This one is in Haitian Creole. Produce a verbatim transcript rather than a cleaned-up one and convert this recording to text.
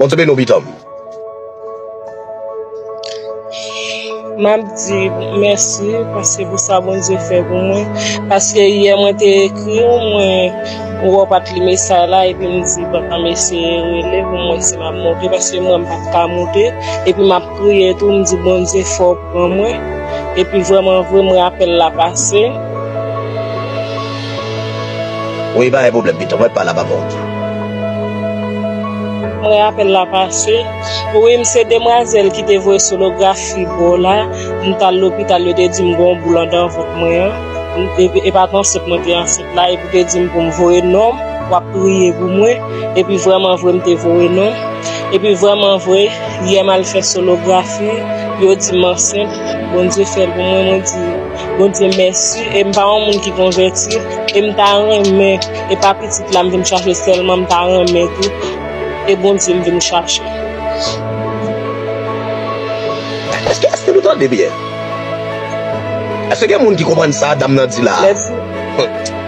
Bondye beni w, pitit mwen. M ap di mèsi paske pou sa Bondye fè pou mwen. Paske yè mwen te ekri w, mwen wè w pa t li mesaj la, epi m di ban m eseye rele pou m wè si m ap monte, paske mwen m pa t ka monte. Epi m ap priye tou, m di Bondye fò w pran mwen. Epi vrèman vre, m wè apèl la pase. Wi, pa gen pwoblèm, pitit mwen, pale a papa w. Mwen apèl la pase. Wi, m se demwazèl ki te voye sonografi ba w la. M t al lopital, yo te di m gen yon boul anndan vant mwen an. M te, e pa t ansent mwen te ansent la, epi te di m pou m voye non m, w ap priye pou mwen. Epi vrèman vre, m te voye non m. Epi vrèman vre, yè m al fè sonografi, yo di m ansent. Bondye fè l pou mwen, mwen di Bondye mèsi. E m pa yon moun ki konvèti, e m ta renmen, e pa pitit la m vin chache sèlman, m ta renmen tou, e Bondye m vin chache. Èske, èske nou tande byen? Èske gen moun ki konprann sa dam nan di la a? Lè di,